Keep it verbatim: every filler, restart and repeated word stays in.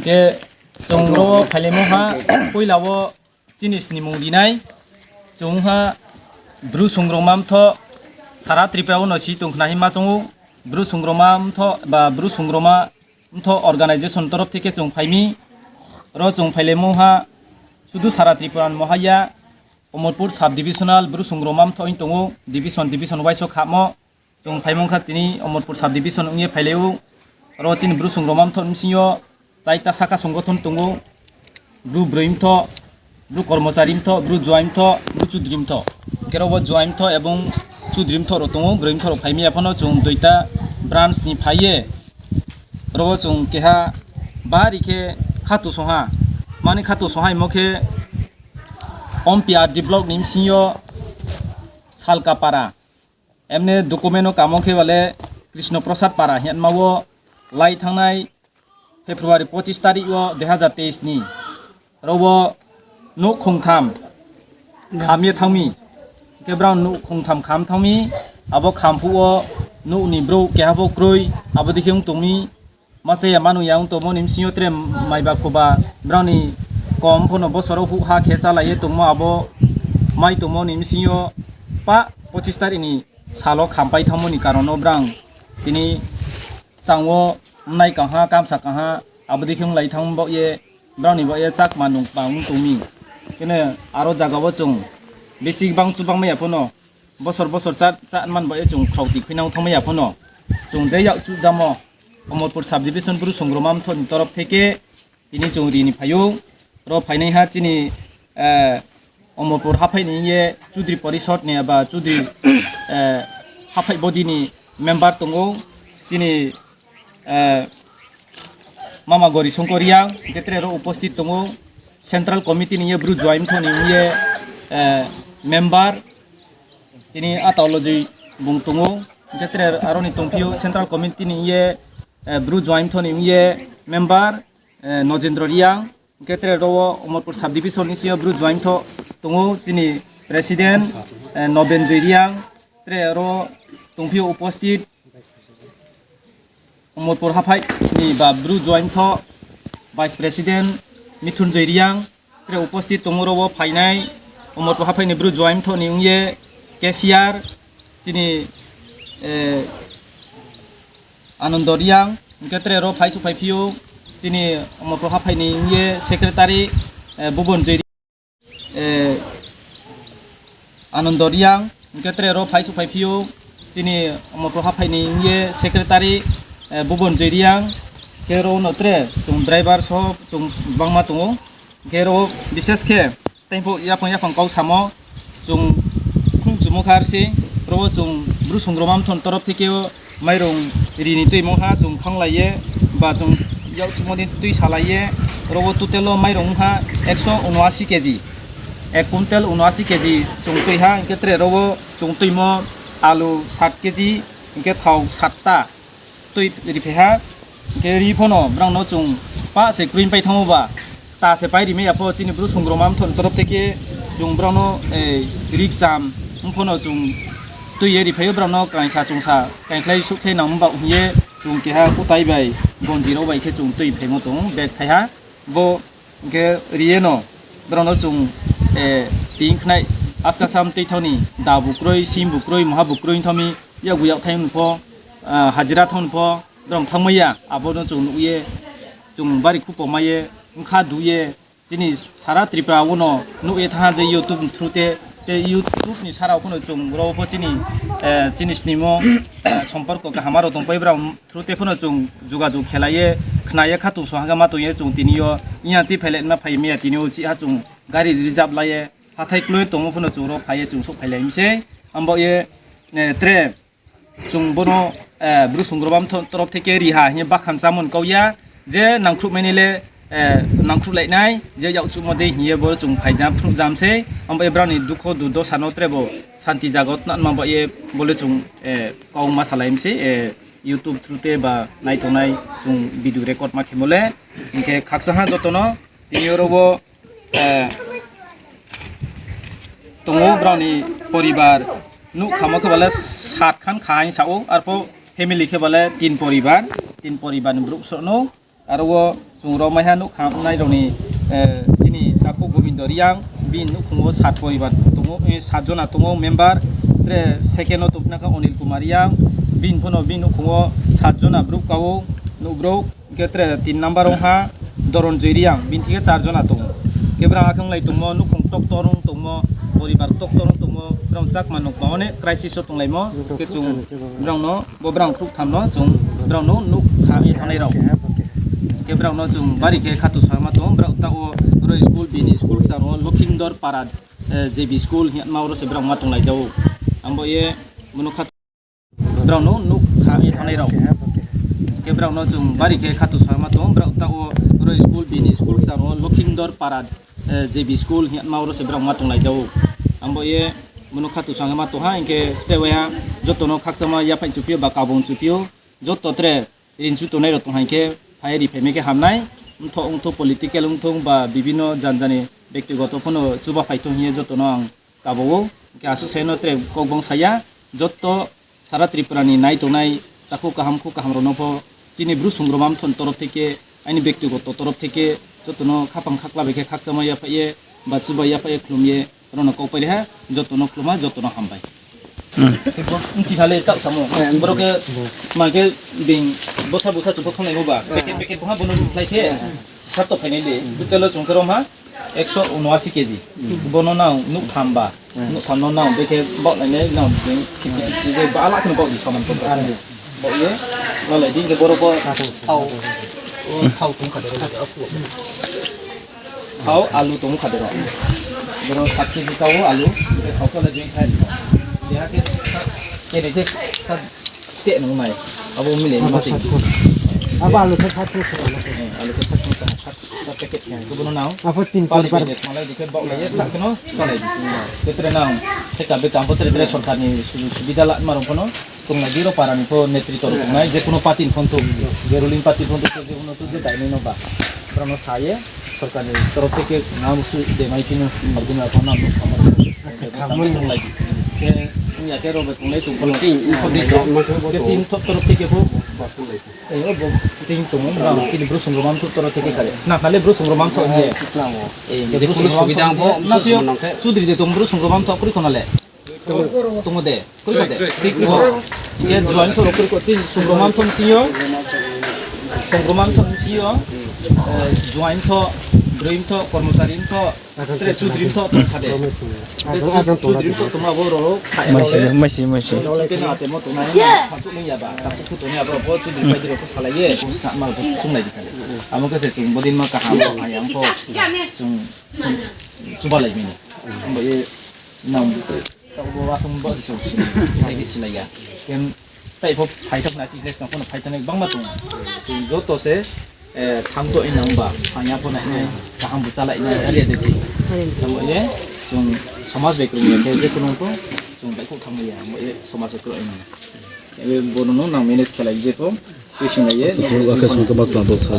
E, chung ro phailaimo ha, poila wo chini snimung rinai. Chung ha Bru Songrongma Mthoh, sara Tripura wo no si tong khna hima chung ou. Bru Songrongma Mthoh ba Bru Songrongma Mthoh organization torof theke chung phai mi. Ro chung phailaimo ha, sudu sara Tripura ni mo ha ya, Omorpur sub divisional Bru Songrongma Mthoh hing tong ou, division division wise wo khamo. Chung phaimung kha tini Omorpur sub division ong ye phailai ou. Ro chini Bru Songrongma Mthoh ni bsing yo chaita saka songothon tong ou. Bru Broi Mthoh, Bru Kormochari Mthoh, Bru Juai Mthoh, Bru Chudri Mthoh. Khe ro bo Juai Mthoh ebong Chudri Mthoh rao tong ou, Broi Mthoh rao phai mi ya phano chung duita branch ni phai ye. Ro wo chung keha bari khe khatu song ha. Mani khatu song ha himo khe Ompi R D block ni bsing yo Salka para. Emne document no kamo khe bale Krishna Prasad para hingma wo lai thanngnai February pochis tarik wo dui hazar teis ni. Ro wo nouh khongtham kham ye thanng mi. Khe brao nouh khongtham kham thanng mi, abo kham phuh wo nouh ni brouh keha pho kroi, abo dei khe ong tong mi. Ma cha ya manu ya ong tongmo ni bsing yo tre maiba khuba, brao ni kom pho no bosor wo huh ha khe chálai ye tongmo abo mai tongmo ni bsing yo pa pochis tarik ni sal wo khampai thanngmo ni karon no brao tini chang wo mnai kangha, kamsa kangha, abo dei khe onglai thanng baoh ye, brao ni baoh ye chakma nungkma ong tong mi. Khe no aro zaga wo chung bisi bang chubang mai ya pho no, bosor bosor chá, chá man baoh ye chung khrao ti khuinang thanngmai ya pho no, chung je yak chuh jamo, Omorpur sub division Bru Songrongma Mthoh ni torof theke tini chung ri ni phai ou. Ro phainaiha chini, eh, Omorpur haphaih ni hing ye Chudri Porisod ni eba Chudri, eh, haphaih body ni member tong ou. Chini, eh, Mama Gori Songkor Reang, hing khe tre ro uposthit tong ou. Central Committee ni hing ye Bru Juai Mthoh ni hing ye, eh, member. Tini Ataoloji bung tong ou. Hing khe tre aro ni tongphi ou Central Committee ni hing ye, eh, Bru Juai Mthoh ni hing ye member, eh, Nojendro Reang. Hing khe tre ro wo Omorpur sub division ni sing yo Bru Juai Mthoh tong ou chini president, eh, Noben Joi Reang. Tre aro tongphi ou uposthit Omorpur haphaih ni ba Bru Juai Mthoh vice president Mithun Joi Reang. Tre uposthit tong ou ro wo phainai Omorpur haphaih ni Bru Juai Mthoh ni ong ye cashier chini, eh, Anondo Reang. Hing khe tre ro phai souhphaiphi ou chini Omorpur haphaih ni ong ye secretary, eh, Bubon Joi Reang, eh, Anondo Reang. Hing khe tre ro phai souhphaiphi ou chini Omorpur haphaih ni hing ye secretary, eh, Bubon Joi Reang. Khe ro no tre chung driver so chung bangma tong ou. Khe ro bises khe tei pho yaphang yaphang kau samo chung khruh chumo kha ar se, ro wo chung Bru Songrongma Mthoh ni torof theke o mairong ri ni tuimo ha chung khanglai ye, ba chung yak chumo ni tui salai ye, ro wo total o mairong ong ha ekso unoasi kg, ek quintal unoasi kg chung tui ha. Hing khe tre ro wo chung tuimo alu sat kg, hing khe thao satta tui riphai ha. Hing khe ri pho no brao no chung pah se kroi pai thanng ou ba, ta se pai rimai ya pho chini Bru Songrongma Mthoh ni torof theke chung brao no, eh, ri kcham ong pho no chung tui ye riphai ou brao no kaingsa chungsa kaingkhlai souhkhlai nang baoh hing ye chung keha kutai bai bonji rao bai khe chung tui phaimo tong ou bag thaiha. Bo hing khe ri ye no brao no chung, eh, ting khnai askasam tuithao ni da bu kroi, sim bu kroi, maha bu kroi thao mi, yakgu yak thai ong pho, ah, hajira thao ong pho, brao thanngmai ya, abo no chung nuh ye, chung bari khupo mai ye, bkha du ye, chini sara Tripura wo no nuh ye thanng ha je YouTube ni through te, te YouTube ni sara pho no chung ro pho chini, eh, chini snimo, eh, somporko kaham aro tongpai brao through te pho no chung jugajug khelai ye, khna ye khatung song ha khe ma tong ye chung tini yo, iya chi phailai ma phai mi ya tini yo chi ha chung gari reserve lai ye, hathái kloi tongmo pho no chung ro phai ye chung souhphailai mi sei, abo ye, eh, tre chung bo no, eh, Bru Songrongma Mthoh torof theke ri ha hing ye bakhan chámo ni kau ya, je nangkhruhmai ni le, eh, nangkhruhlai nai, je yak chuhmo dei hing ye bo chung phaijam phnuhjam sei, abo ye brao ni dukho durdosa no tre bo santi zaga wo tnanma ba ye bo le chung, eh, kau ma salai mi sei, eh, YouTube through te ba nai tongnai chung video record ma khemo le, hing khe khakchang ha joto no, tini yo ro wo, eh, tong ou brao ni poribar, nouh khamo khe ba le sat khan kha hing sa ou, arpho family khe ba le tin poribar, tin poribar ni brouh sroh no, Aro wo chung rao maiha nouhkha wngnai rao ni, eh, chini takhu Gobindo Reang, bini nouhkhong wo sat poribar tong ou, eh, sat jona tong ou member, tre second wo tong phina kha Onil Kumar Reang, bini pho no bini nouhkhong wo sat jona brouh ka ou, nouh brouh, hing khe tre tin number ong ha Doronjoy Reang, bini thing khe char jona tong ou. Khe brao akhe onglai tongmo, nouhkhong ktor ong tongmo, poribar ktor ong tongmo, brao chakma nungkma onek crisis wo tonglaimo, khe chung brao no, bo brao khrouhtham no chung brao no nouhkha ye thanngnai rao. Khe brao no chung bari khe khato sahama tong, brao taoh wo roi school, bini school kchar wo Lokhindor Para, eh, J B school hingma oro se brao ma tonglai jao. Abo ye bono khato brao no nouhkha ye thanngnai rao. Khe brao no chung bari khe khato sahama tong, brao taoh wo roi school, bini school kchar wo Lokhindor Para, eh, J B school hingma oro se brao ma tonglai jao. Abo ye bono khato sahama tong ha, hing khe tre waiha joto no khakchangma yaphaih chuphi ou ba kabung chuphi ou, joto tre rinchu tongnai rao tong ha hing khe, phai ye riphai mai khe ham nai, mthoh ongthou, political ongthou ba bibhinno janjani bektigoto pho no chuba phai thou hing ye joto no ang kabo ou, hing khe asuh sai no tre kau gbang sa ya, joto sara Tripura ni nai tongnai takhu kaham khu kaham rao no pho chini Bru Songrongma Mthoh ni torof theke, aini bektigoto torof theke joto no khaphang khakla bai khe khakchangma yaphaih ye, ba chuba yaphaih ye khlum ye, aro no kau pai ri ha, joto no khlum ha, joto no hambai. Khe bo bchi ha le taoh samo, boro khe, ma khe being bosa bosa chung pho khanglai mo ba, packet packet bung ha bono rukhlai khe, sar to phainai le, total wo chung khe rom ha, ekso unoasi kg. Bono nang nouhtham ba, nouhtham no nang bekhe baohlainai, nang being fifty fifty je ba la kheno baoh di saman tong. Baoh ye, lalai di, hing khe boro bo thao, thao tong kha de ro. Thao, alu tong kha de ro. Boro sat kg thao, alu, hing khe thao khe le join kha di. Keha khe, kene khe sa, steh nung nai. Abo mile ni ma tei. Abo alu khe sat kg. Eh, alu khe sat kg, sat, sat packet khe. Khe bono nang. Abo tin pali pali. Bede thanglai di khe baohlai ye, tak kheno chalai di. Khe tre nang, theka bekam pho tre tre sorkar ni sujug subida la ma rao pho no. Tongnai biro para ni pho netrito rao tongnai, je kuno party ni pho thou, je ruling party pho thou, je kuno thou, je dainai no ba. Brao no sa ye, sorkar ni torof theke nang su de mai kinu, abdin rao pho nang. Khe, ya khe rao bai tongnai tong pho. Khe chini torof theke pho. Eh, o bo chini tong, brao chini Bru Songrongma Mthoh torof theke kare. Na khale Bru Songrongma Mthoh ye. Eh, je Bru Songrongma Mthoh ye. Na tuyo, Chudri de tong Bru Songrongma Mthoh kri khona le. Tong de, koi de. Hing khe join tho rao koi ko, chini Songrongma Mthoh bsing yo. Songrongma Mthoh bsing yo. Eh, join tho, broi mthoh, kormochari mthoh, tre chudri mthoh tong kha de. Tre chu-, chudri mthoh tong abo rao. Maisi, maisi, maisi. Tei na ate mo tongnai, thachu nung ya ba, thachu phu tongnai abo rao pho chudri pai di rao pho salai ye. Sna ma rao pho chunglai di kha de. Amo khe se chung bodin ma kaham, kaham pho. Chung, chung, chubalai mi ni. Bo ye Nang, tao bo asong bo se song si, tei khe silai ya. Kem, tei pho phai thok na, chikles na pho no phai thok nai, bangma tong. Chung joto se, eh, thang so in nang ba, phai ya pho nai nai, kaham bo chalai nai, ari ade di. Tamo ye, chung somaj bai krung ya khe, je kuno pho, chung bai kho thang ya, mo ye somaj bai krung ya. Ebe bo no nang manage khalai je pho, tui sing lai ye, Chung akhe sung tongma tong bo sa.